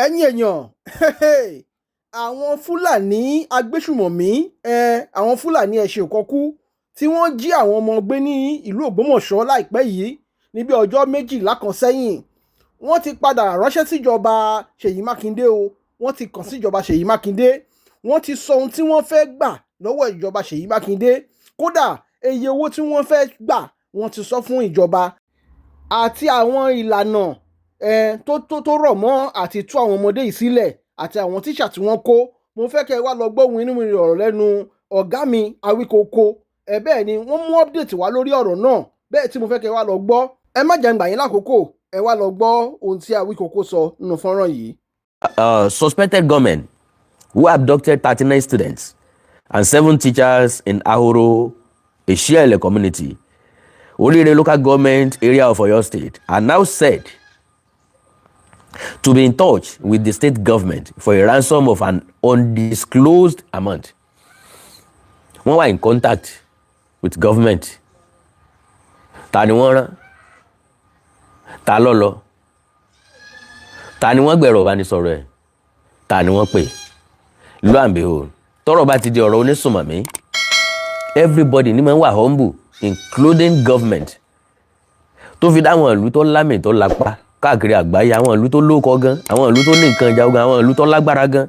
Ẹ̀yin èèyàn, àwọn Fúlàní agbésùmọ̀mí, àwọn Fúlàní ẹ̀sìnòkọ̀kú tí wọ́n jí àwọn ọmọ gbé ní ìlú Ògbómọ̀ṣọ́ láìpẹ́ yìí, ní bí ọjọ́ 12 kan sẹ́yìn, wọ́n ti padà ránṣẹ́ síjọba Ṣèyí Mákindé o. Wọ́n ti kàn síjọba Ṣèyí Mákindé, wọ́n ti sọ ohun tí wọ́n fẹ́ gbà lọ́wọ́ ìjọba Ṣèyí Mákindé. Kódà, iye owó tí wọ́n fẹ́ gbà, wọ́n ti sọ fún ìjọba, àti àwọn ìlànà tó rọ̀ mọ́ àti tú àwọn ọmọdé yìí sílẹ̀ àti àwọn tíṣà tí wọ́n kó. Mo fẹ́ kẹ́ ẹ wá lọ gbọ́ ohun inú mi ọ̀rọ̀ lẹ́nu ọ̀gá mi Awíkókó ẹ. Bẹ́ẹ̀ ni, wọ́n mú update wá lórí ọ̀rọ̀ náà. Bẹ́ẹ̀ tí mo fẹ́ kẹ́ ẹ wá lọ gbọ́. Ẹ má jẹ́ n gbà yín lákòókò, ẹ wá lọ gbọ́ ohun tí Awíkókó sọ nínú fọ́nrán yìí. Suspected gunmen who abducted 39 students and seven teachers in Ahoro, Esiele community, Orire Local Government Area of Oyo State, are now said to be in touch with the state government for a ransom of an undisclosed amount. Wọ́n wà in contact with government. Ta ni wọ́n rán? Ta ló lọ? Ta ni wọ́n gbẹ̀rọ̀ ìbánisọ̀rọ̀ ẹ̀? Ta ni wọ́n pè? Lo and behold, tọ́rọ̀ bá ti di ọ̀rọ̀ onísùnmọ̀mí, everybody ní máa ń wà humble, including government, tó fi dáwọn ìlú tó lámì tó lápá káàkiri àgbáyé, àwọn ìlú tó lóko gan, àwọn ìlú tó ní nǹkan ìjà ogun, àwọn ìlú tó lágbára gan.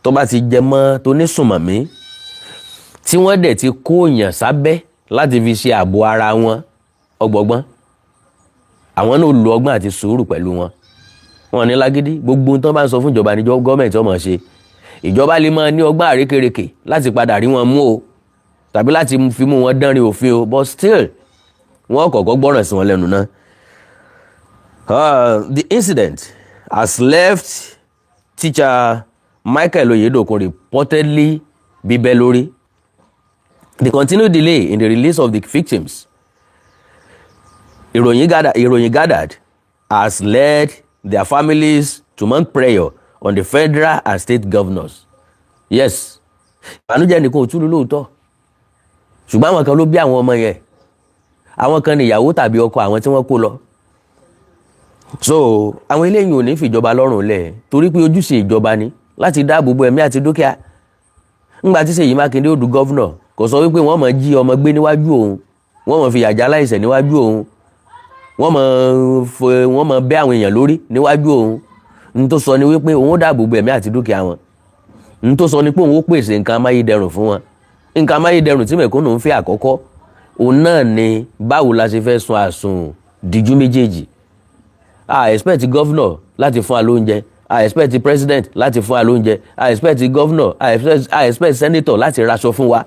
Tó bá ti jẹ mọ́ tó nísùnmọ̀mí, tí wọ́n dẹ̀ ti kó èèyàn sábẹ́ láti fi ṣe ààbò ara wọn, ọgbọ̀gbọ́n àwọn náà lo ọgbọ́n àti sùúrù pẹ̀lú wọn. Wọn ní lágídí. Gbogbo ohun tó bá ń sọ fún ìjọba níjọ gọ́ọ̀mẹ̀ntì ọmọ ṣe. Ìjọba lè máa ní ọgbọ́n àrékèrèkè láti padà rí wọn mú o, tàbí láti fi mú wọn dánrin òfin o, but still, wọ́n kọ́kọ́ gbọ́ràn sí wọn lẹ́nu náà. The incident has left teacher Michael Oyedokun reportedly bíbẹ́ lórí. The continued delay in the release of the victims, ìròyìn gathered, has led their families to mount pressure on the federal and state governors. Yes, ìbànújẹ́ nìkan ò túlù lóòótọ́, ṣùgbọ́n àwọn kan ló bí àwọn ọmọ yẹn, àwọn kan ní ìyàwó tàbí ọkọ àwọn tí wọ́n kó lọ. So àwọn eléyìí ò ní fìjọba lọ́rùn lẹ̀, torí pé ojúṣe ìjọba ni láti dáàbò bo ẹ̀mí àti dúkìá. Ńgbà tí Ṣèyí Mákindé ó du governor, kò sọ wípé wọ́n máa jí ọmọ gbé níwájú òun, wọ́n máa fi yàjà aláìṣẹ̀ níwájú òun, wọ́n máa bẹ́ àwọn èèyàn lórí níwájú òun. N tó sọ ni wípé òun ó dáàbò bo ẹ̀mí àti dúkìá wọn. N tó sọ ni pé òun ó pèsè nǹkan amáyédẹrùn fún wọn. Nǹkan amáyédẹrùn tí mẹ̀kúnnù ń fẹ́ àkọ́kọ́, òun náà ni báwo la ṣe fẹ́ sun àsùn díjú méjèèjì. A expect governor láti fún wa lóúnjẹ, a expect president láti fún wa lóúnjẹ, a expect governor, a expect senator láti raṣọ fún wa,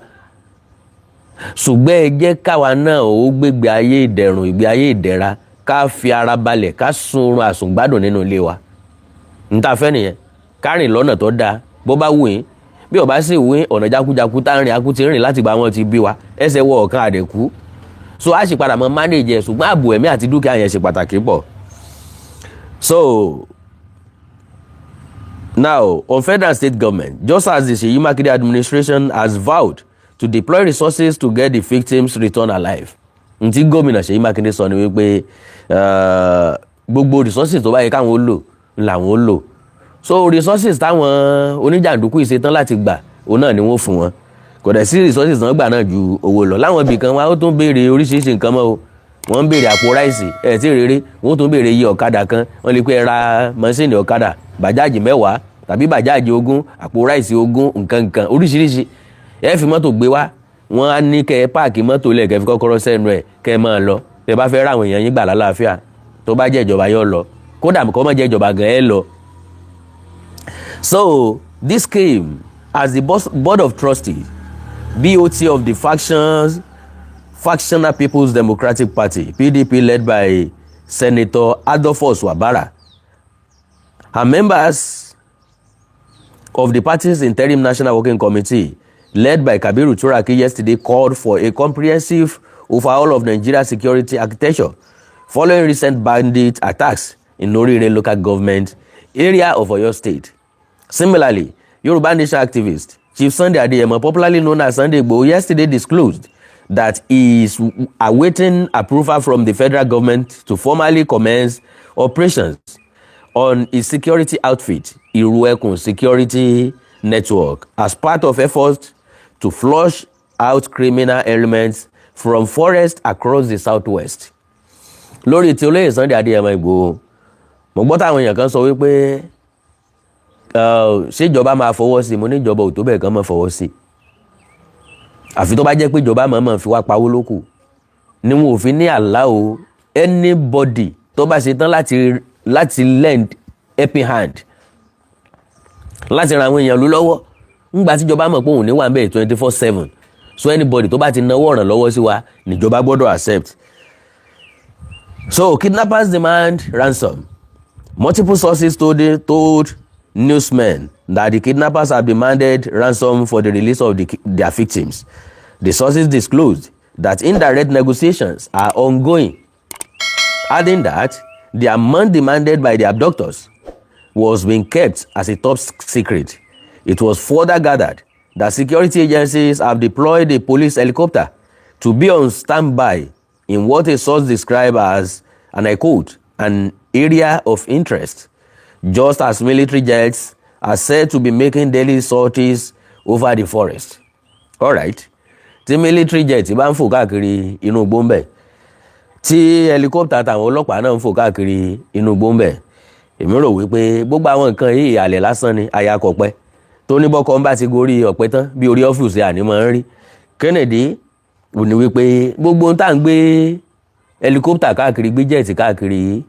ṣùgbọ́n ẹ jẹ́ káwa náà ó gbégbé ayé ìdẹ̀rùn, ìgbé ayé ìdẹ̀ra, ká fi ara balẹ̀, ká sun oorun àsùngbádùn nínú ilé wa. N ta fẹ́ nìyẹn. Ká rìn lọ́nà tó dáa bó bá wù yín, bí ó bá sì wù yín, ọ̀nà jákújákú tá ń rìn, akú ti rìn láti gba wọn ti bí wa, ẹsẹ̀ wọ ọ̀kan àdẹ̀kú, so a sì padà mọ manage ẹ̀, ṣùgbọ́n ààbò ẹ̀mí àti dúkìá yẹn ṣe pàtàkì pọ̀. So now, on federal and state government, just as the Seyi Makinde administration has vowed to deploy resources to get the victims returned alive. Ntí gómìnà Ṣèyí Mákindé sọ ni wípé gbogbo resources tó bá yẹ káwọn ó lò làwọn ó lò. So resources táwọn oníjàǹdùkú yìí ṣetán láti gbà, òun náà ni wọ́n fún wọn. Kò dẹ̀ sí resources náà gbà náà ju owó lọ. Láwọn ibì kan wọn á tún béèrè oríṣiríṣi nǹkan mọ́ o. Wọ́n ń béèrè àpò rice ẹ̀ tí rere, wọ́n tún béèrè iye ọ̀kadà kan. Wọ́n lè pé ẹ ra mọ́ṣíìnì ọ̀kadà Bajaj 10 tàbí Bajaj 20, àpò rice 20, nǹkan nǹkan oríṣiríṣi. Ẹ fi mọ́tò gbé wá, wọ́n á ní kẹ́ ẹ park mọ́tò lẹ̀, kẹ́ fi kọ́kọ́rọ́ sẹ́nu ẹ̀, kẹ́ ẹ máa lọ. Tẹ́ bá fẹ́ ra àwọn èèyàn yín gbà lálàáfíà, tó bá jẹ́ ìjọba yóò lọ, kódà kó má jẹ́ ìjọba gan ẹ lọ. So this came as the board of trustees, BOT, of the factional People's Democratic Party, PDP, led by Senator Adolphus Wabara and members of the party's interim National Working Committee, led by Kabiru Turaki, yesterday called for a comprehensive overhaul of Nigeria's security architecture following recent bandit attacks in Orire Local Government Area of Oyo State. Similarly, Yoruba Nation activist Chief Sunday Adeyemo, popularly known as Sunday Igboho, yesterday disclosed that he is awaiting approval from the federal government to formally commence operations On his security outfit, Iruekun Security Network, as part of efforts to flush out criminal elements from forests across the southwest. Lórí ti olóyè Sunday Adéyẹmọ Ìgbòho, mo gbọ́ táwọn èèyàn kan sọ wípé ṣéjọba máa fọwọ́ sí i. Mo ní ìjọba ò tó bẹ́ẹ̀ kan máa fọwọ́ sí i, àfi tó bá jẹ́ pé ìjọba mọ̀ọ́mọ̀ fi wá pawó lókù ni wọn ò fi ní allow anybody tó bá ṣe tán láti lend helping hand, láti ran àwọn èèyàn lú lọ́wọ́. Ńgbà tíjọba mọ̀ pé òun ní wà ń bẹ̀ 24/7, so anybody tó bá ti náwó ràn lọ́wọ́ sí wa níjọba gbọ́dọ̀ accept. So kidnappers demand ransom. Multiple sources told newsmen that the kidnappers have demanded ransom for the release of their victims. The sources disclosed that indirect negotiations are ongoing, adding that the amount demanded by the abductors was being kept as a top secret. It was further gathered that security agencies have deployed a police helicopter to be on standby in what a source described as, and I quote, "an area of interest," just as military jets are said to be making daily sorties over the forest. Alright, tí military jet bá ń fò káàkiri inú igbó ń bẹ̀, tí helicopter tàwọn ọlọ́pàá náà ń fò káàkiri inú igbó ń bẹ̀, èmi rò wípé gbogbo àwọn nǹkan yìí àlẹ̀ lásán ni. Àyàkọ̀pẹ́ tó ní bọ́kọ ń bá ti gorí ọ̀pẹ tán bí orí ọ́fíìsì àní máa ń rí. Kennedy ò ní wípé gbogbo ohun tá à ń gbé helicopter káàkiri, gbé jet káàkiri yìí,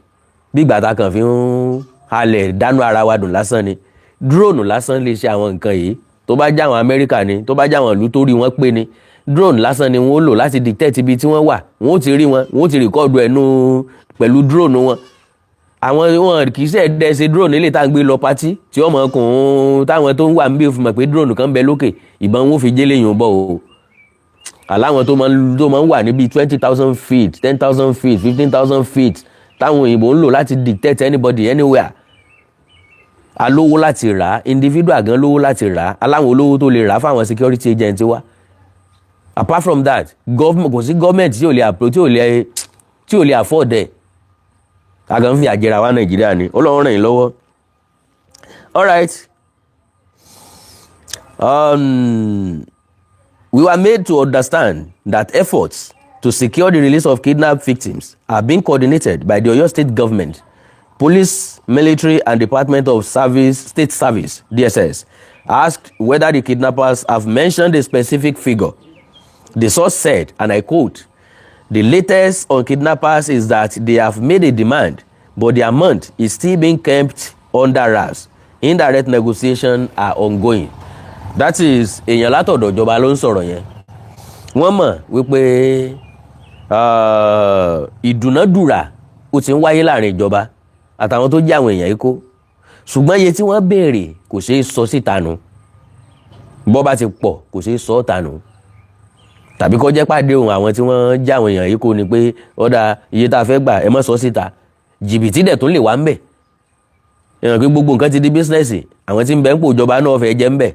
bí ìgbà tá a kàn fi ń halẹ̀ dánú ara wa dùn lásán ni. Drone lásán lè ṣe àwọn nǹkan yìí. Tó bá jẹ́ àwọn Amẹ́ríkà ni, tó bá jẹ́ àwọn ìlú tó rí wọn pé ni, drone lásán ni wọ́n lò láti detect ibi tí wọ́n wà. Wọ́n ó ti rí wọn, wọ́n ó ti record ẹnu pẹ̀lú drone wọn. Àwọn wọn kì í ṣe ẹ̀dẹ́ ṣe drone ilé tá à ń gbé lọ party tí ọmọ kùn ún táwọn tó ń wà níbí fi mọ̀ pé drone kan bẹ lókè. Ìbọn wọn fi jélé yìí bọ̀ o. Aláwọn tó máa ń wà níbi 20,000 feet, 10,000 feet, 15,000 feet, táwọn òyìnbó ń lò láti detect anybody anywhere. Alówó láti rà á, individual gan lówó láti rà á, aláwọn olówó tó lè rà á fáwọn security agent wa. Apart from that, government, kò sí government tí ò lè tí ò lè afford ẹ̀. A kàn ń fi àjẹrà wa Nàìjíríà ni. Ọlọ́run ràn yín lọ́wọ́. Alright, we were made to understand that efforts to secure the release of kidnapped victims are being coordinated by the Oyo State government, police, military, and Department of Service, State Service, DSS. Asked whether the kidnappers have mentioned a specific figure, the source said, and I quote, "The latest on kidnappers is that they have made a demand, but the amount is still being kept under wraps. Indirect negotiations are ongoing." That is, èèyàn látọ̀dọ̀ ìjọba ló ń sọ̀rọ̀ yẹn. Wọ́n mọ̀ wípé ìdúnàdúrà ó ti ń wáyé láàrin ìjọba àtàwọn tó jẹ́ àwọn èèyàn yìí kó, ṣùgbọ́n iye tí wọ́n béèrè kò ṣeé sọ síta nù. Bọ́ bá ti pọ̀, kò ṣeé sọ ọ́ ta nù, tàbí kó jẹ́ pàdé òun àwọn tí wọ́n jẹ́ àwọn èèyàn yìí kó ni pé ọ̀dà iye tá a fẹ́ gbà, ẹ má sọ síta. Jìbìtì dẹ̀ tún lè wá ń bẹ̀. Èèyàn pé gbogbo nǹkan ti di business. Àwọn tí ń bẹ ń pò ìjọba náà fẹ́ jẹ́ ń bẹ̀.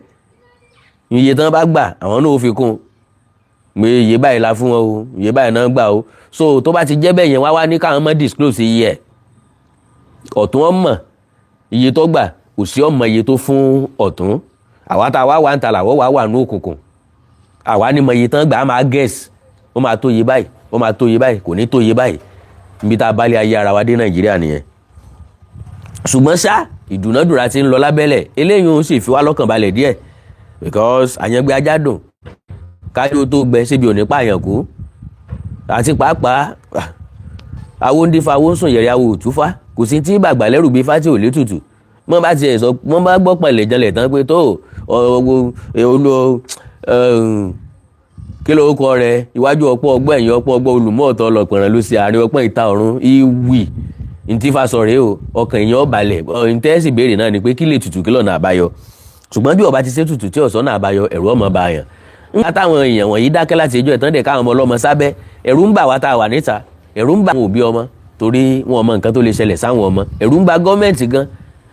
Iye tí wọ́n bá gbà, àwọn náà ó fi kún pé iye báyìí la fún wọn o, iye báyìí náà gbà o. So tó bá ti jẹ́ bẹ́ẹ̀ yẹn, wá wá ní káwọn má disclose iye ẹ̀. Ọ̀tún ọmọ iye tó gbà, kò sí ọmọ iye tó fún ọ̀tún. Àwa tá a wá wà ń ta làwọ̀ wá wà ní òkùnkùn, àwa ní mọ iye tán gbà, á máa guess, ó máa tó iye báyìí, ó máa tó iye báyìí, kò ní tó iye báyìí. Níbi tá a bá lé ayé ara wa dé Nàìjíríà nìyẹn. Ṣùgbọ́n ṣá, ìdúnàdúrà ti ń lọ lábẹ́lẹ̀. Eléyìí ó sì fi wá lọ́kàn balẹ̀ díẹ̀, because àyàngbé ajá dùn kájú tó gbẹ síbi òní pààyàn kú. Àti pàápàá, awo ń dífá, awo ń sùn yẹ̀rẹ̀, awo òtúfá. Kò sí tí bàgbà lẹ́rù bíi fátì ò létùtù. Wọ́n bá tiẹ̀ sọ, wọ́n bá gbọ́ pẹ̀lẹ́ jẹlẹ̀ tán pé tó olú kí ló kọ rẹ, iwájú ọ̀pọ̀ ọgbọ́n, ẹ̀yìn ọ̀pọ̀ ọgbọ́n, olùmọ̀ ọ̀tọ̀ ọlọ́pẹ̀rẹ̀ ló ṣe àárín ọpọ́n ìta ọ̀run ìwì ntí fa sọ rèé o. Ọkàn èèyàn balẹ̀. Ntẹ́sì béèrè náà ni pé kí lè tutù, kí lọ́nà àbáyọ? Ṣùgbọ́n bí ọba ti ṣe tutù tí ọ̀sán náà àbáyọ, ẹ̀rù ọmọ bá yàn. Nígbà táwọn èèyàn wọ̀nyí dákẹ́ láti ẹjọ́ ìtàn dẹ̀ káwọn ọmọ ọlọ́mọ sábẹ́, ẹ̀rù ń bà wá tá a wà níta, ẹ̀rù ń bà àwọn òbí ọmọ torí wọn mọ nǹkan tó lè ṣẹlẹ̀ sáwọn ọmọ, ẹ̀rù ń bà gọ́ọ̀mẹ̀ntì gan.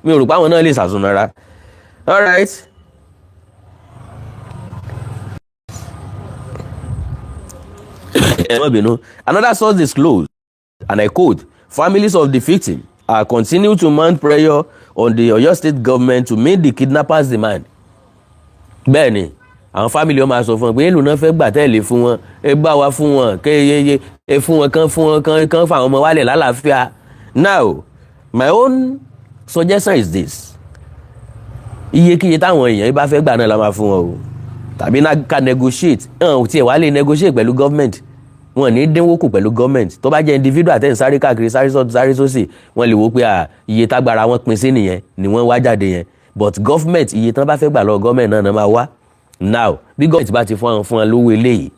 Mi ò rò pé àwọn náà lè ṣàtúnara. All right. Ẹ má bínú. Another source disclosed, and I quote, "Families of the victim are continue to mount pressure on the Oyo State government to meet the kidnappers' demand. Bẹ́ẹ̀ni, àwọn family wọn máa sọ fún wọn pé èlò náà fẹ́ gbà tẹ́lẹ̀ fún wọn, ẹ bá wa fún wọn, kéye ẹ fún wọn, kán fún wọn, kán fún àwọn ọmọ wálẹ̀ lálàáfíà. Now, my own suggestion is this: iyekíye táwọn èèyàn bá fẹ́ gbà náà la máa fún wọn o, tàbí ká negotiate. Hàn ò tiẹ̀ wá lè negotiate pẹ̀lú government, wọn ní dínwó kù pẹ̀lú government. Tó bá jẹ́ individual tẹ́ ń sáré káàkiri, sáré sọ́tún, sáré sósì, wọ́n lè wò pé à iye tágbára wọn pín sí nìyẹn ni wọ́n wá jáde yẹn. But government, iye tán bá fẹ́ gbà lọ government náà máa wá. Now, bí government bá ti fún wọn lówó eléyìí,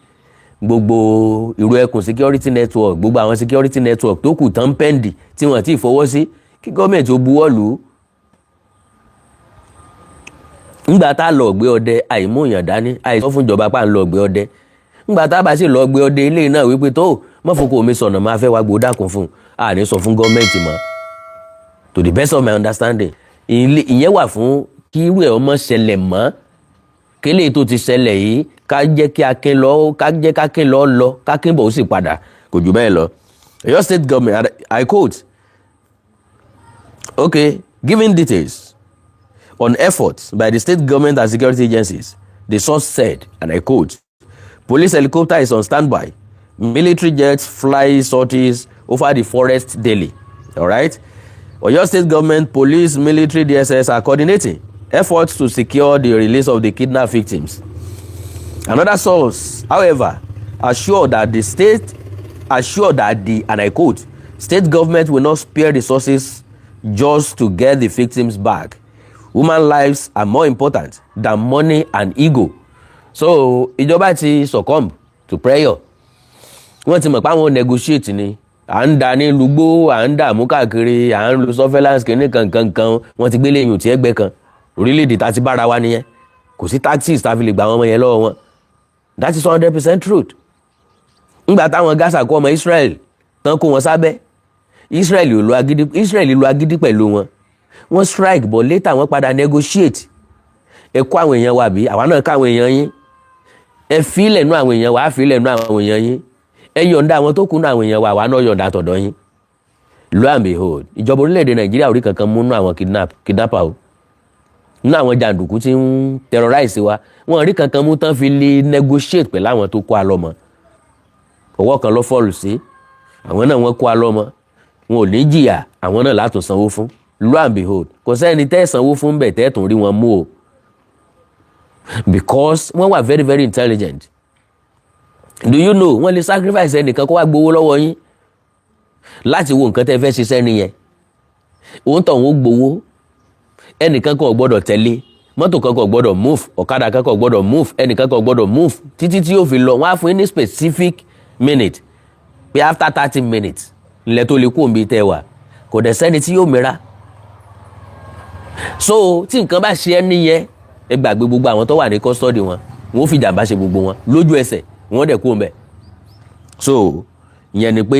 gbogbo ìró ẹkùn security network, gbogbo àwọn security network tó kù tán pend tí wọ́n ti fọwọ́ sí, kí government ó buwọ́ lù ú. Ńgbà tá a lọ gbé ọdẹ, àìmúyàn dání, àìsọ fún ìjọba pa ń lọ gbé ọdẹ. Ńgbà tá a bá sì lọ gbé ọdẹ ilé náà wípé tó mọ́fokò mi sọ̀nà máa fẹ́ wá gbódà kún fún un, àní sọ fún gọ́ọ̀mẹ̀ntì mọ́. To the best of my understanding, ìyẹn wà fún kí irú ẹ̀ ọmọ ṣẹlẹ̀ mọ́. Kélé tó ti ṣẹlẹ̀ yìí, ká jẹ́ kí akin lọ, ká jẹ́ kákin lọ lọ, kákin bọ̀ ó sì padà, kò jù bẹ́ẹ̀ lọ. Ọ̀yọ́ State government, I quote, okay, giving details on efforts by the state government and security agencies, the source said, and I quote, "Police helicopter is on standby. Military jets fly sorties over the forest daily." All right. Oyo State government, police, military, DSS are coordinating efforts to secure the release of the kidnapped victims. Another source, however, assured that the state assured that the, and I quote, "state government will not spare resources just to get the victims back. Human lives are more important than money and ego." So ìjọba ti succumb to pressure. Wọ́n ti mọ̀ pé àwọn negotiate ni à ń da ní lùgbó, à ń dààmú káàkiri, à ń lo surveillance kìíní kankankan. Wọ́n ti gbélé yùn tí ẹgbẹ́ kan orílẹ̀-èdè tá a ti bára wa nìyẹn. Kò sí tactics tá a fi lè gbà àwọn ọmọ yẹn lọ́wọ́ wọn. That is 100% truth. Ńgbà táwọn Gaza kó ọmọ Israel tán, kó wọn sábẹ́, Israel lo agídí, Israel lo agídí pẹ̀lú wọn. Wọ́n strike, but later wọ́n padà negotiate. Ẹ kó àwọn èèyàn wa bí àwa náà ká àwọn èèyàn yín, ẹ fílẹ̀ nú àwọn èèyàn wa, á fílẹ̀ nú àwọn èèyàn yín, ẹ yọ̀ǹda àwọn tó kù nú àwọn èèyàn wa, àwa náà yọ̀ǹda tọ̀dọ̀ yín. Lo and behold, ìjọba orílẹ̀-èdè Nàìjíríà ò rí kankan mú nú àwọn kidnapper o, nínú àwọn jàǹdùkú tí ń terrorize wa. Wọn rí kankan mú tán fi lè negotiate pẹ̀lú àwọn tó kó a lọ́mọ. Ọwọ́ kan ló fall sí àwọn náà, wọ́n kó a lọ́mọ, wọn ò ní jìyà, àwọn náà látún sanwó fún. Lo and behold, kò sẹ́ni tẹ́ sanwó fún bẹ̀ tẹ́ tún rí wọn mú o, because wọ́n wà very, very intelligent. Do you know wọ́n lè sacrifice ẹnìkan kó wá gbowó lọ́wọ́ yín láti wo nǹkan tẹ́ fẹ́ ṣiṣẹ́ nìyẹn? Òun tọ̀ ń gbowó, ẹnìkan kan ò gbọ́dọ̀ tẹ̀lé, mọ́tò kan kò gbọ́dọ̀ move, ọ̀kadà kan kò gbọ́dọ̀ move, ẹnìkan kò gbọ́dọ̀ move títí tí yóò fi lọ. Wọ́n á fún yín ní specific minute pé after 30 minutes ilẹ̀ tó lè kú òǹbí tẹ́ wà. Kò dẹ̀ sẹ́ni tí yóò mìíràn. So tí nǹkan bá ṣe ẹ́ nìyẹn, ẹ gbàgbé gbogbo àwọn tó wà ní custody wọn, wọn ó fi jàǹbá ṣe gbogbo wọn lójú ẹsẹ̀, wọn dẹ̀ kú òǹbẹ̀. So ìyẹn ni pé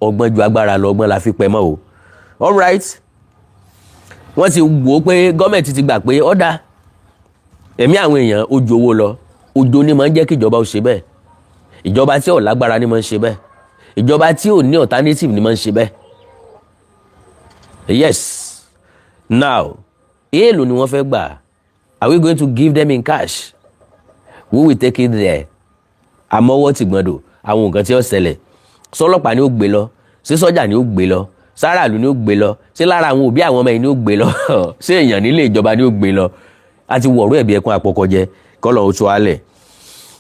ọgbọ́n ju agbára lọ, ọgbọ́n la fi pẹ́ mọ́ o. All right, wọ́n ti wò ó pé gọ́ọ̀mẹ̀ntì ti gbà pé ọ̀dà ẹ̀mí àwọn èèyàn ó ju owó lọ. Ojo ni máa ń jẹ́ kí ìjọba ó ṣe bẹ́ẹ̀. Ìjọba tí ò lágbára ni máa ń ṣe bẹ́ẹ̀. Ìjọba tí ò ní alternative ni máa ń ṣe bẹ́ẹ̀. Yes. Now, èèlò ni wọ́n fẹ́ gbà? Are we going to give them in cash? We will take it there. Àmọ́wọ́ ti gbọ́ndọ̀ àwọn nǹkan tí ó ṣẹlẹ̀, sọlọ́pàá ni ó gbé lọ, sí sọ́jà ni ó gbé lọ, sáràlú ni ó gbé lọ, sí lára àwọn òbí àwọn ọmọ yìí ni ó gbé lọ, sí èèyàn nílé ìjọba ni ó gbé lọ? Àti wọ̀rọ̀ ẹ̀bí ẹkún àpọ̀kọ̀jẹ kọ́lọ̀ oṣù alẹ̀.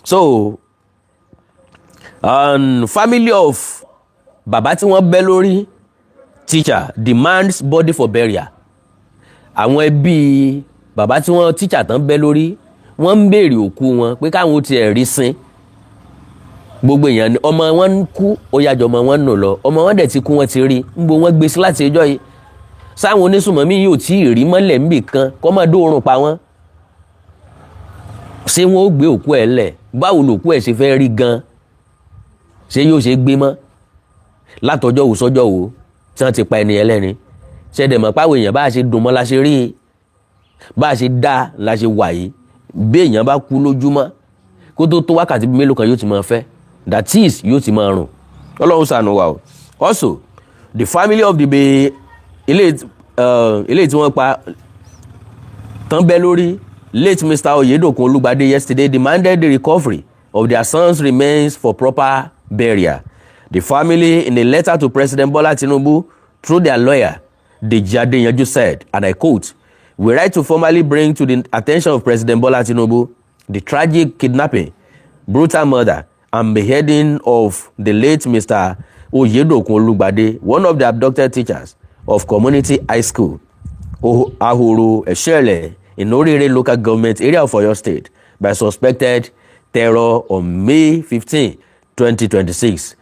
So family of bàbá tí wọ́n bẹ́ lórí, teacher, demands body for burial. Àwọn ẹbí bàbá tí wọ́n teacher tán bẹ́ lórí, wọ́n ń béèrè òkú wọn pé káwọn ó tiẹ̀ rí sin. Gbogbo èèyàn ni ọmọ wọn ń kú, ó yàjọ ọmọ wọn nù lọ. Ọmọ wọn dẹ̀ ti kú, wọn ti rí nbo wọn gbé sí láti ẹjọ́ yìí. Sáwọn onísùmọ̀mí yóò tí ì rí mọ́lẹ̀ níbì kan kọ́ máa dóorùn pa wọ́n. Ṣé wọn ó gbé òkú ẹ̀ lẹ̀? Báwo lòkú ẹ̀ ṣe fẹ́ rí gan? Ṣé yóò ṣe gbé mọ́ látọjọ́ wo sọ́jọ́ wo tí wọ́n ti pa ẹni ẹlẹ́ni? Ṣẹ̀dẹ̀ mọ̀ páwọn èèyàn bá a ṣe dùn mọ́ la ṣe rí, bá a ṣe dá la ṣe wà yìí. Bí èèyàn bá kú lójúmọ́, kó tó tó wákàtí mélòó kan, yóò ti máa fẹ́, that is, yóò ti máa rùn. Ọlọ́run ṣàánú wa o. Also, The family of the ilé tí wọ́n pa tán bẹ́ lórí, late Mr. Oyedokun Olugbade, yesterday demanded the recovery of their son's remains for proper burial. The family, in a letter to President Bola Tinubu through their lawyer, Deji Adeyanju, said, and I quote, "We write to formally bring to the attention of President Bola Tinubu the tragic kidnapping, brutal murder and beheading of the late Mr. Oyedokun Olugbade, one of the abducted teachers of Community High School, Ahoro Eshele, in Orire Local Government Area of Oyo State by suspected terror on May 15, 2026.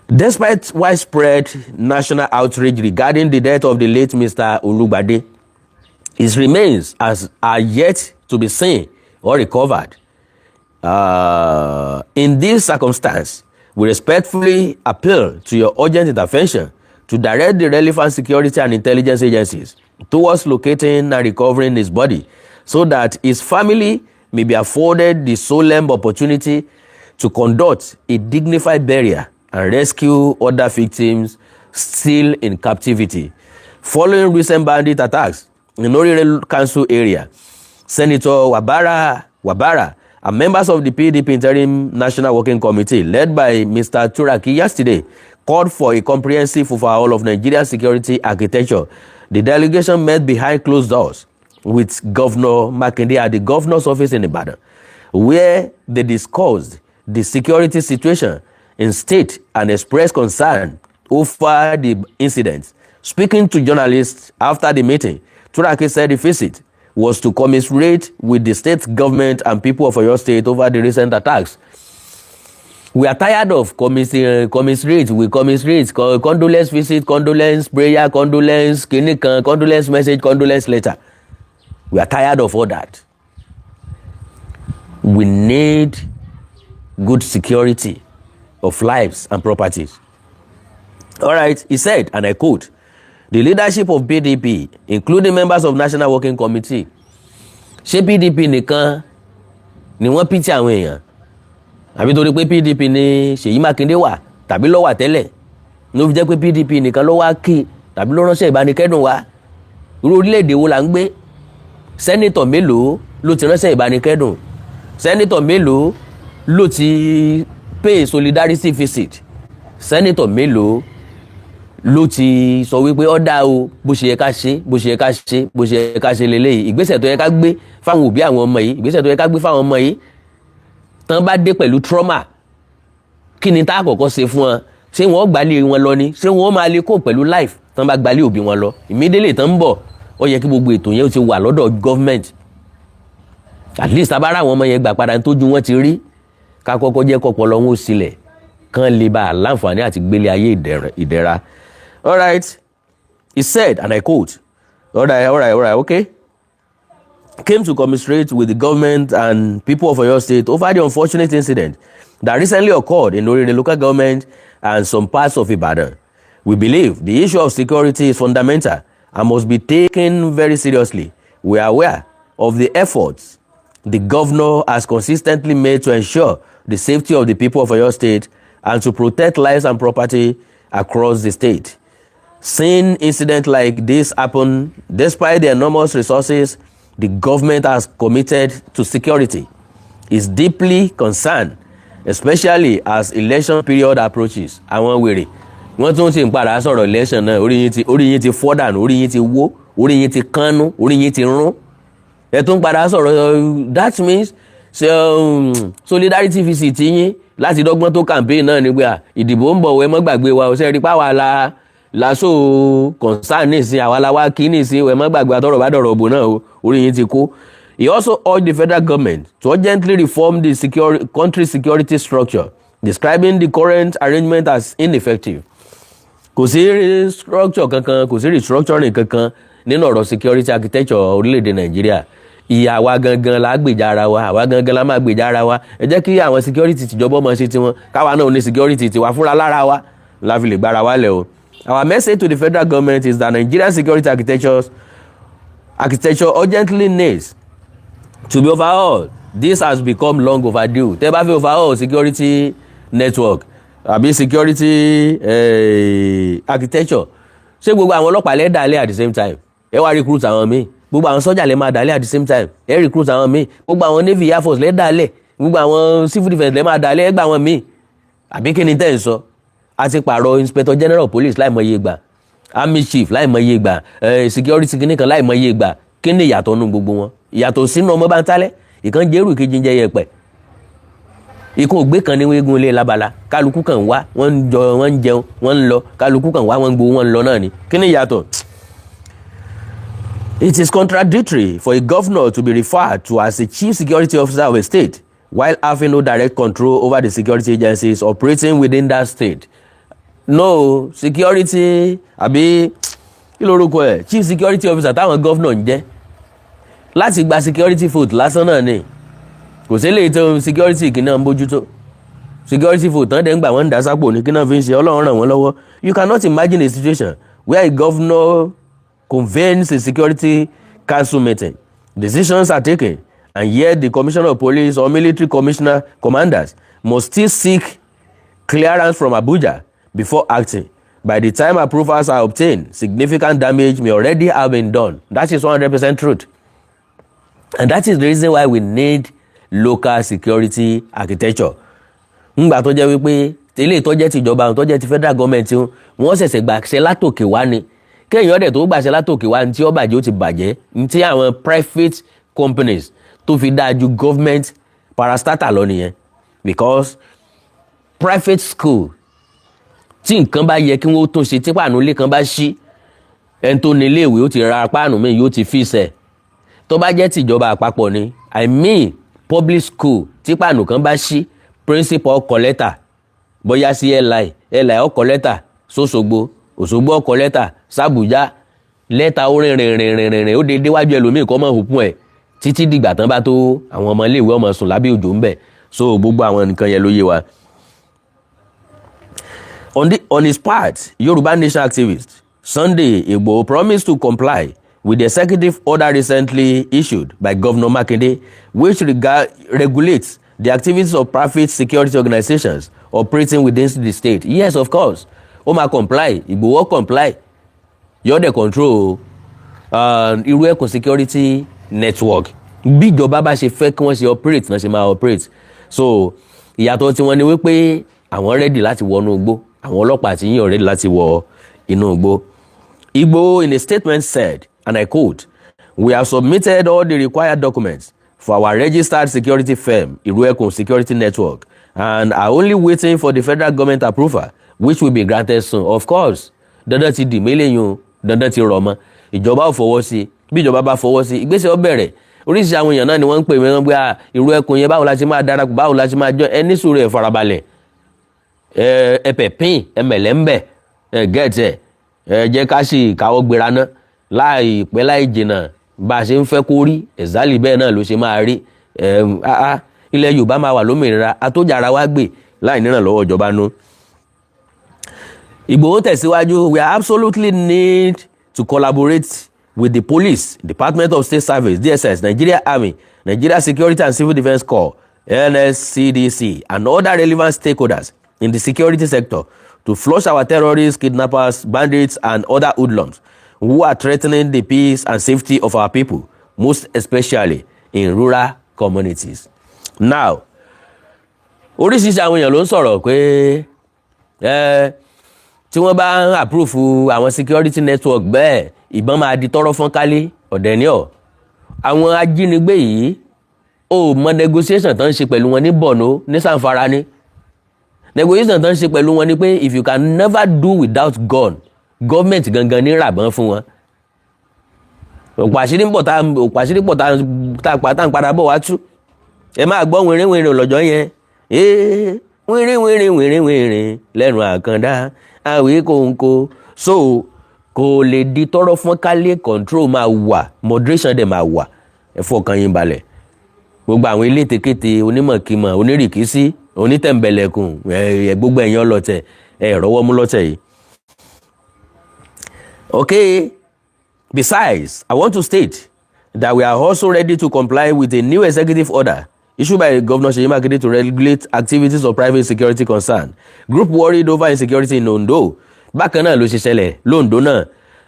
Despite widespread national outrage regarding the death of the late Mr. Olugbade, his remains are yet to be seen or recovered. In this circumstance, we respectfully appeal to your urgent intervention to direct the relevant security and intelligence agencies towards locating and recovering his body so that his family may be afforded the solemn opportunity to conduct a dignified burial and rescue other victims still in captivity." Following recent bandit attacks in Orire Council area, Senator Wabara and members of the PDP Interim National Working Committee led by Mr. Turaki yesterday called for a comprehensive overhaul of Nigeria's security architecture. The delegation met behind closed doors with Governor Makinde at the governor's office in Ibadan, where they discussed the security situation in state and expressed concern over the incident. Speaking to journalists after the meeting, Turaki said the visit was to commiserate with the state government and people of Oyo State over the recent attacks. We are tired of commiserate, we commiserate, condolence visit, condolence prayer, condolence kìnnìkan, condolence message, condolence letter. We are tired of all that. We need good security of lives and properties. All right, he said, and I quote, "The leadership of PDP, including members of National Working Committee." Ṣé PDP nìkan ni wọ́n pity àwọn èèyàn? Àbí torí pé PDP ni Ṣèyí Mákindé wà tàbí ló wà tẹ́lẹ̀ ló fi jẹ́ pé PDP nìkan ló wá kí tàbí ló ránṣẹ́ ìbánikẹ́dùn wá? Irú orílẹ̀-èdè wo là ń gbé? Senator mélòó ló ti ránṣẹ́ ìbánikẹ́dùn? Senator mélòó ló ti pay solidarity visit? Senator mélòó ló ti sọ wípé ó dáa o, bó ṣe yẹ ká ṣe, bó ṣe yẹ ká ṣe, bó ṣe yẹ ká ṣe lélẹ́yìí, ìgbésẹ̀ tó yẹ ká gbé fáwọn òbí àwọn ọmọ yìí, ìgbésẹ̀ tó yẹ ká gbé fáwọn ọmọ yìí tán bá dé pẹ̀lú trauma, kí ni tá a kọ́kọ́ ṣe fún wọn? Ṣé wọ́n gbalé wọn lọ ni? Ṣé wọ́n máa lè kó pẹ̀lú life tán bá gbalé òbí wọn lọ? Immediately tán ń bọ̀, ó yẹ kí gbogbo ètò yẹn ó ti wà lọ́dọ̀ government. At least abára àwọn ọmọ yẹn gbà padà, tójú wọn ti rí, ká kọ́kọ́ jẹ́ kọ́pọlọ wọn ó sílẹ̀ kán lè bá a láǹfààní àti gbélé ayé ìdẹ̀ra. All right, he said, and I quote, all right, okay, "Came to commiserate with the government and people of Oyo State over the unfortunate incident that recently occurred in Orire Local Government and some parts of Ibadan. We believe the issue of security is fundamental and must be taken very seriously. We are aware of the efforts the governor has consistently made to ensure the safety of the people of Oyo State and to protect lives and property across the state. Seeing incidents like this happen despite the enormous resources the government has committed to security is deeply concerned, especially as election period approaches." Àwọn wèrè wọ́n tún ti ń padà sọ̀rọ̀ election náà. Orí yín ti fọ́ dànù, orí yín ti wó, orí yín ti kánú, orí yín ti rún. Ẹ tún padà sọ̀rọ̀. That means solidarity visit yín láti dọ́gbọ́n tó campaign náà ni pé à ìdìbò ń bọ̀, ẹ mọ́ gbàgbé wa. Ọ̀sẹ̀ rí pàwọ́ la laso concern nísìn, àwa la wá kí nísìn, ẹ mọ́ gbàgbé àtọ̀rọ̀ bá dọ̀rọ̀ òbò náà o. Orí yín ti kó. He also urged the federal government to urgently reform the country security structure, describing the current arrangement as ineffective. Kò sí structure kankan, kò sí restructuring kankan nínú ọ̀rọ̀ security architecture orílẹ̀-èdè Nàìjíríà. Ìyà àwa gangan la gbèjà ara wa, àwa gangan la máa gbèjà ara wa. Ẹ jẹ́ kí àwọn security tìjọba ọmọ ṣe tiwọn, káwa náà ní security tiwa fúnra lára wa la fi lè gbára wa lẹ̀ o. Our message to the federal government is that Nigerian security architecture urgently needs to be overhauled. This has become long overdue. Tẹ́ bá fẹ́ overhaul security network, àbí security architecture. Ṣé gbogbo àwọn ọlọ́pàá lẹ́ dálẹ̀ at the same time, ẹ wá recruit àwọn míì? Gbogbo àwọn sọ́jà lẹ́ máa dálẹ̀ at the same time, ẹ recruit àwọn míì? Gbogbo àwọn Navy, Air Force lẹ́ dálẹ̀, gbogbo àwọn civil defence lẹ́ máa dálẹ̀, ẹ gbà àwọn míì, àbí kí ni tẹ́ ń sọ? A ti pààrọ̀ Inspector General of Police láìmọye ìgbà, Army Chief láìmọye ìgbà, security kìíní kan láìmọye ìgbà. Kí ni ìyàtọ̀ nù gbogbo wọn? Ìyàtọ̀ sínú ọmọ bá ń tálẹ̀, ìkan jẹ́rù, ìkejì ń jẹ yẹpẹ̀, ikú ògbé kan ní wégun ilé labala. Kálukú kan wá, wọ́n ń jọ, wọ́n ń jẹun, wọ́n ń lọ. Kálukú kan wá, wọ́n ń gbowó, wọ́n ń lọ náà ni. Kí ni ìyàtọ̀? It is contradictory for a governor to be referred to as a chief security officer of a state while having no direct control over the security agencies operating within that state. No security, àbí kí lorúkọ ẹ̀, chief security officer táwọn governor ń jẹ́ láti gba security vote lásán náà ni. Kò sí lè tó security kì náà ń bójútó security vote tán dẹ̀ ń gbà, wọ́n ń dá sápò ní kí náà fi ń ṣe. Ọlọ́run ràn wọ́n lọ́wọ́. You cannot imagine a situation where a governor convenes a security council meeting, decisions are taken, and yet the commissioner of police or military commissioner commanders must still seek clearance from Abuja before acting. By the time approvals are obtained, significant damage may already have been done. That is 100% truth. And that is the reason why we need local security architecture. Ńgbà tó jẹ́ wípé tẹ́lẹ̀ tó jẹ́ tìjọba, tó jẹ́ ti federal government, wọ́n ṣẹ̀ṣẹ̀ gbàṣẹ látòkè wá ni. Kéèyàn dẹ̀ tó gbàṣẹ látòkè wá, ní tí ó bàjẹ́, ó ti bàjẹ́. Ní tí àwọn private companies tó fi dáa ju government parastatal lọ nìyẹn, because private school, tí nǹkan bá yẹ kí wọ́n tún ṣe, tí páànù ilé kan bá ṣí, ẹni tó ní iléèwé ó ti ra páànù míì, yóò ti fi sẹ̀. Tó bá jẹ́ tìjọba àpapọ̀ ni, I mean public school, tí páànù kan bá ṣí, principal kọ lẹ́tà bóyá sí LI, LI ó kọ lẹ́tà sóṣogbo, Òṣogbo ó kọ lẹ́tà sàbújá. Lẹ́tà ó rìn rìn rìn rìn rìn, ó dé déwájú ẹlòmíì kọ́ mọ́ òkun ẹ̀ títí dìgbà tán bá tó. Àwọn ọmọ iléèwé ọmọ sùn lábẹ́ òjò ńbẹ̀. So gbogbo àwọn nǹkan yẹn ló yé wa. On his part, Yoruba Nation activist Sunday Igboho promised to comply with the executive order recently issued by Governor Makinde, which regulates the activities of private security organizations operating within the state. Yes, of course, ó máa comply. Igboho comply, yóò dẹ̀ control Irú Ẹkùn Security Network. Bí ìjọba bá ṣe fẹ́ kí wọ́n ṣe operate náà ṣe máa operate. So ìyàtọ̀ tiwọn ni wípé àwọn ready láti wọnú igbó, àwọn ọlọ́pàá àti yíyan ready láti wọ inú igbó. Igboho in a statement said, and I quote, "We have submitted all the required documents for our registered security firm, Iruekun Security Network, and are only waiting for the federal government approval, which will be granted soon." Of course, dandan ti dì mílíọ̀nù, dandan ti rọ̀ mọ́. Ìjọba ò fọwọ́ sí. Bí ìjọba bá fọwọ́ sí, ìgbésẹ̀ ó bẹ̀rẹ̀. Oríṣiríṣi àwọn èèyàn náà ni wọ́n ń pè mí, wọ́n gbé Irú Ẹkùn yẹn, báwo la ṣe máa darapọ̀, báwo la ṣe máa jọ. Ẹ ní sùúrù, ẹ farabalẹ̀, ẹ pẹ̀pín, ẹ mẹ̀lẹ́ ń bẹ̀, ẹ gẹ̀ẹ́tì ẹ, ẹ jẹ́ ká sì káwọ́ gbéra ná. Láìpẹ́ láì jìnnà, bá a ṣe ń fẹ́ kó rí ẹ̀zálì, bẹ́ẹ̀ náà ló ṣe máa rí. Ilẹ̀ Yorùbá máa wà lómìnira, atójàra wa gbè láì nírànlọ́wọ́ ìjọba nú. Ìgbòho tẹ̀síwájú, "We absolutely need to collaborate with the police, Department of State Service, DSS, Nigeria Army, Nigeria Security and Civil Defence Corps, NSCDC, and other relevant stakeholders in the security sector to flush our terrorists, kidnappers, bandits, and other hoodlums who are threatening the peace and safety of our people, most especially in rural communities." Now, oríṣiríṣi àwọn èèyàn ló ń sọ̀rọ̀ pé ẹ tí wọ́n bá ń approve àwọn security network bẹ́ẹ̀, ìbọn máa di tọ́rọ́ fọ́n kálé ọ̀dẹ̀ ní ọ̀. Àwọn ajínigbé yìí, ó mọ negotiation tó ń ṣe pẹ̀lú wọn ní Borno, ní Zamfara ní. Negotiation tó ń ṣe pẹ̀lú wọn ni pé if you can never do without gun, government gangan ní ràbọ̀n fún wọn. Òpó àṣírí ń bọ̀ tá, òpó àṣírí pọ̀ tá pa tá ń padà bọ̀ wá tú. Ẹ máa gbọ́ wìnrìn lọ́jọ́ yẹn, ee wìnrìn wìnrìn wìnrìn wìnrìn lẹ́nu àkàndá àwí kòńkò. So kò lè di tọ́rọ́ fún kálé. Control máa wà, moderation dẹ̀ máa wà. Ẹ fọkàn yín balẹ̀. Gbogbo àwọn elétekéte, onímọ̀kímọ̀, onírìkísí, onítẹ̀m̀bẹ̀lẹ̀kùn, ẹ gbogbo ẹ̀yin ọlọ́tẹ̀, ẹ rọ́wọ́ mú lọ́tẹ̀ yìí. Okay, besides, I want to state that we are also ready to comply with a new executive order issued by Governor Seyi Makinde to regulate activities of private security concern. Group worried over insecurity in Ondo. Bákan náà ló ṣe ṣẹlẹ̀ l'Ondo náà.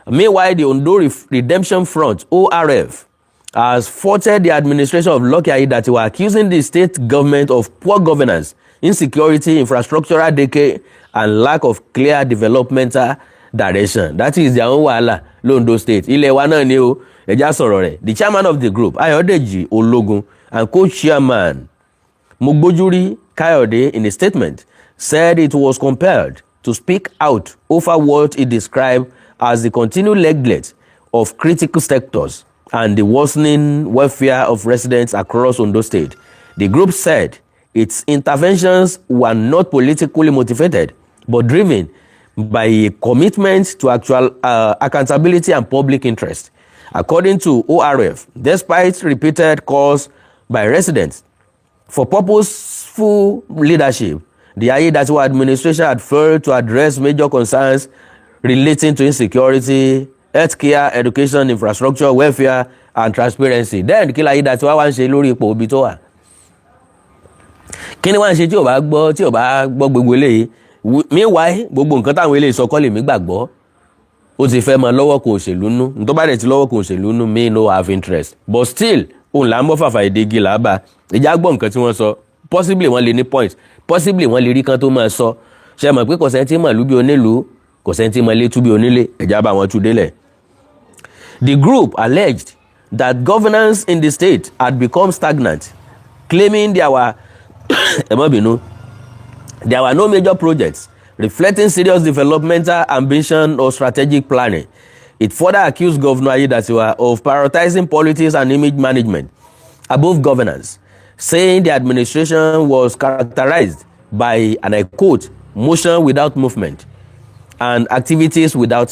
Meanwhile, the Ondo Redemption Front, ORF, has faulted the administration of Lucky Aiyedatiwa, accusing the state government of poor governance, insecurity, infrastructural decay, and lack of clear developmental direction. That is their own wahala l'Ondo State. Ilẹ̀ wa náà ni o, ẹ jẹ́ á sọ̀rọ̀ rẹ̀. The chairman of the group, Ayodeji Ologun, and co-chairman Mogbojuri Kayode, in a statement, said it was compelled to speak out over what he described as the continued neglect of critical sectors and the worsening welfare of residents across Ondo State. The group said its interventions were not politically motivated, but driven by a commitment to actual accountability and public interest. According to ORF, despite repeated calls by residents for purposeful leadership, the Aiyedatiwa administration had failed to address major concerns relating to insecurity, healthcare, education, infrastructure, welfare, and transparency. Then kí la Aiyedatiwa wá ń ṣe lórí ipò ibi tó wà? Kí ni wá ń ṣe tí ò bá gbọ́ gbogbo eléyìí? Meanwhile, gbogbo nǹkan táwọn eléyìí sọ kọ́ lèmi gbàgbọ́. Ó ti fẹ́ máa lọ́wọ́ kan òṣèlú nú. Tó bá dẹ̀ ti lọ́wọ́ kan òṣèlú nú, me no have interest. But still, òun là ń bọ́ fàfà èdè igi là á bá. Ìjà gbọ́ nǹkan tí wọ́n sọ. Possibly wọ́n lè ní point. Possibly wọ́n lè rí kan tó máa sọ. Ṣé mọ̀ pé kò sẹ́ni tí mọ̀lú bí onílùú, kò sẹ́ni tí mọ̀ létú bí onílé, ẹ̀já bá wọn tú délẹ̀. The group alleged that governance in the state had become stagnant, claiming there were, ẹ má bínú, there were no major projects reflecting serious developmental ambition or strategic planning. It further accused Governor Aiyedatiwa of prioritizing politics and image management above governance, saying the administration was characterized by, and I quote, "motion without movement and activities without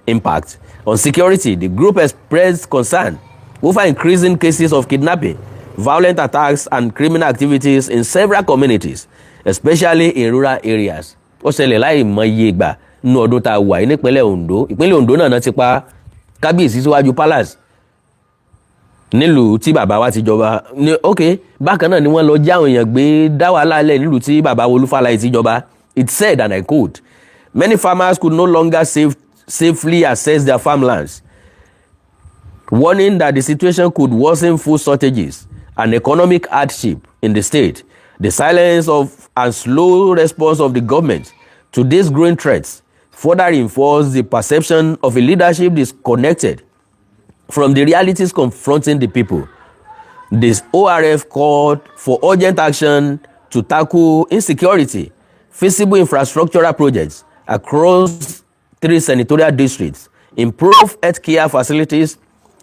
impact." On security, the group expressed concern over increasing cases of kidnapping, violent attacks, and criminal activities in several communities, especially in rural areas. Ó ṣẹlẹ̀ láì mọye ìgbà nínú ọdún tá a wà yìí nípínlẹ̀ Ondo. Ìpínlẹ̀ Ondo náà ti pa kábíyèsí síwájú palace nílùú tí bàbá wa ti jọba ní. Ok, bákan náà ni wọ́n lọ já àwọn èèyàn gbé, dá wàhálà lẹ̀ nílùú tí bàbá Olúfàlàyé ti jọba. It said, and I quote, "Many farmers could no longer safely access their farmlands," warning that the situation could worsen food shortages and economic hardship in the state. The silence of and slow response of the government to these growing threats further reinforced the perception of a leadership disconnected from the realities confronting the people. This ORF called for urgent action to tackle insecurity, feasible infrastructural projects across three senatorial districts, improve healthcare facilities,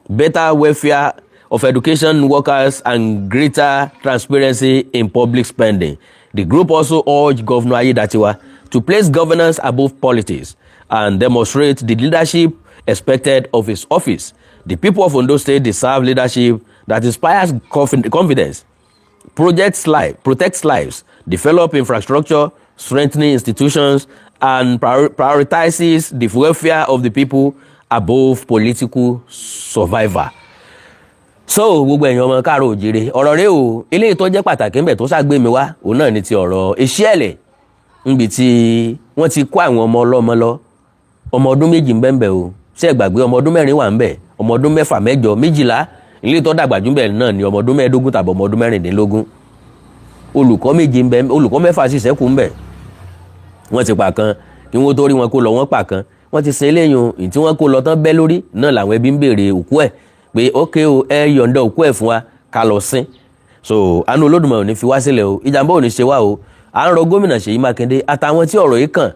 better welfare of education workers, and greater transparency in public spending. The group also urged Governor Aiyedatiwa to place governance above politics and demonstrate the leadership expected of his office. The people of Ondo State deserve leadership that inspires confidence, protects lives, develop infrastructure, strengthening institutions, and prioritizes the welfare of the people above political survival. So gbogbo ẹ̀yin ọmọ káàárọ̀ òjìrè, ọ̀rọ̀ rẹ o. Eléyìí tó jẹ́ pàtàkì ńbẹ̀ tó ṣàgbé mi wá, òun náà ní ti ọ̀rọ̀ Eṣiẹ̀lẹ̀, níbi tí wọ́n ti kó àwọn ọmọ ọlọ́mọ lọ. Ọmọ ọdún 2 ńbẹ̀ o. Ṣé ẹ gbàgbé? Ọmọ ọdún 4 wà ńbẹ̀, ọmọ ọdún 6, 8, 12. Ilé tó dàgbà jù ńbẹ̀ náà ni ọmọ ọdún 15 tàbí ọmọ ọdún 16. Olùkọ́ 7 ńbẹ, olùkọ́ 6 sì ṣẹ́kù ńbẹ̀. Wọ́n ti pa kan kí wọ́n tó rí wọn kó lọ. Wọ́n pa kan, wọ́n ti sin eléyìí. Ìyí tí wọ́n kó lọ tán bẹ́ lórí náà làwọn ẹbí ń béèrè òkú ẹ̀ pé ókè o, ẹ yọ̀ǹda òkú ẹ̀ fún wa ká lọ sin. So àánú Olódùmarè ò ní fi wá sílẹ̀ o, ìjàmbá ò ní ṣe wá o. À ń rọ gómìnà Ṣèyí Mákindé àtàwọn tí ọ̀rọ̀ yìí kàn,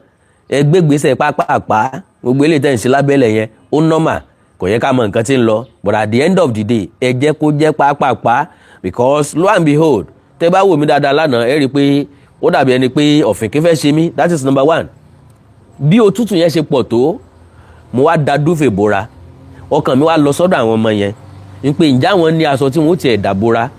ẹ gbégbèsè pápápá. Gbogbo eléyìí tẹ̀ ń ṣe lábẹ́lẹ̀ yẹn, ó normal, kò yẹ ká mọ nǹkan tí ń lọ, but at the end of the day, ẹ jẹ́ kó jẹ́ pápápá, because lo and behold, tẹ́ bá wò mí dáadáa lánàá, ẹ rí i pé ó dàbí ẹni pé ọ̀fìnkì fẹ́ ṣe mí. That is number one. Bí òtútù yẹn ṣe pọ̀ tó, mo wá da duvet bora. Ọkàn mi wá lọ sọ́dọ̀ àwọn ọmọ yẹn ń pé ǹjẹ́ àwọn ní aṣọ tí wọ́n ó tiẹ̀ dà bora?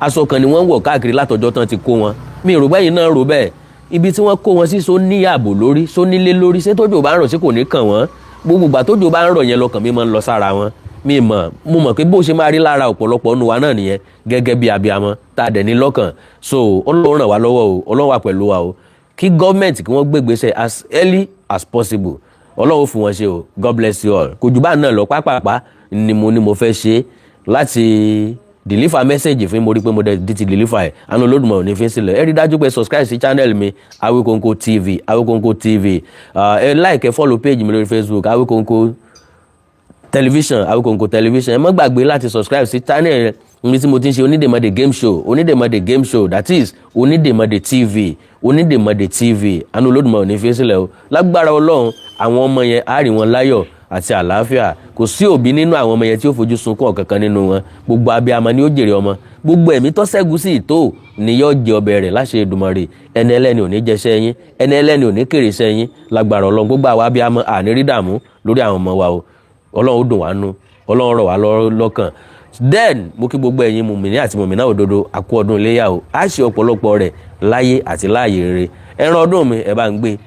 Aṣọ kan ni wọ́n ń wọ̀ káàkiri látọjọ́ tán ti kó wọn. Mi ò rò bẹ́yìn náà rò bẹ́ẹ̀. Ibi tí wọ́n kó wọn sí, só ní ààbò lórí, só nílé lórí, ṣé tójò bá ń rọ̀ sí kò ní kàn wọ́n? Gbogbo ìgbà tójò bá ń rọ̀ yẹn, lọkàn mi máa ń lọ sára wọn. Mi mọ̀, mo mọ̀ pé bó ṣe máa rí lára ọ̀pọ̀lọpọ̀ nínú wa náà nìyẹn, gẹ́gẹ́ bí abiyamọ tá a dẹ̀ ní lọ́kàn. So Ọlọ́run ràn wá lọ́wọ́ o, Ọlọ́run wà pẹ̀lú wa o. Kí gọ́ọ̀mẹ̀ntì kí wọ́n gbégbèsè as early as possible. Ọlọ́run fún wọn ṣe o. God bless you all. Kò jù bá náà lọ. Pápápá ni mo ní mo fẹ́ ṣe láti deliver message fún. Mo rí pé mo dẹ̀ ti deliver ẹ̀. Àánú Olódùmarè ò ní fi sílẹ̀. Ẹ rí dájú pé subscribe sí channel mi, Awikonko TV, Awikonko TV. Ẹ like, ẹ follow page mi lórí Facebook, Awikonko Television, Awikonko Television. Ẹ má gbàgbé láti subscribe sí channel níbi tí mo ti ń ṣe Onídèmọdè game show, Onídèmọdè game show, that is Onídèmọdè TV, Onídèmọdè TV. Àánú Olódùmarè ò ní fi sílẹ̀ o. Lágbára Ọlọ́run, àwọn ọmọ yẹn á rí wọn láyọ̀ àti àlàáfíà. Kò sí òbí nínú àwọn ọmọ yẹn tí ó fojú sunkún ọ̀kankan nínú wọn. Gbogbo abiyamọ ni ó jèrè ọmọ. Gbogbo ẹ̀mí tó ṣẹ́gun sí ìtò ni yóò jẹ ọbẹ̀ rẹ̀ láṣẹ Èdùmàrè. Ẹni ẹlẹ́ni ò ní jẹṣẹ́ yín, ẹni ẹlẹ́ni ò ní kéré iṣẹ́ yín. Lágbára Ọlọ́run, gbogbo àwa abiyamọ àní rí dààmú lórí àwọn ọmọ wa o. Ọlọ́run ó dùn wá nú, Ọlọ́run rọ̀ wá lọ́kàn. Then mo kí gbogbo ẹ̀yin mùmìnì àti mùmìnà òdodo, àkú ọdún iléyà o. Á ṣe ọ̀pọ̀lọpọ̀ rẹ̀ láyé àti láàyè rere. Ẹran ọdún mi, ẹ bá ń gbé.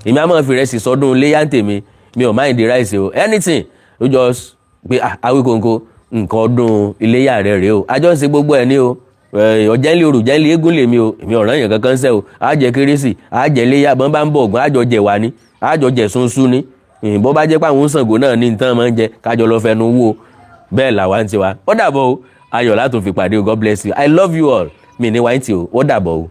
Èmi á máa fi ìrẹsì sọdún iléyà ń tèmi. Mi ò mind rice o, anything ó just pé, ah, Awíkonko, nǹkan ọdún iléyà rẹ rèé o. Àjọ ń ṣe gbogbo ẹ̀ ní o. Ọ̀jẹ̀ ńlẹ̀ orò jẹ́ ńlẹ̀ eégún lèmi o. Èmi ọ̀ràn yẹn kankan ṣẹ́ o. Á jẹ Kérésì, á jẹ iléyà. Bọ́n bá ń bọ̀ ọ̀gbọ́n, àjọ jẹ wà ní, àjọ jẹ sunsun ní. Bọ́ bá jẹ́ pé àwọn Ṣàngó náà ní nǹkan máa ń jẹ, kájọ lọ fẹnu wò. Bẹ́ẹ̀ làwa ń tiwa. Ó dàbọ̀ o, ayọ̀ látò fi pàdé o. God bless you, I love you all. Mi ní wáyé tí o. Ó dàbọ̀ o.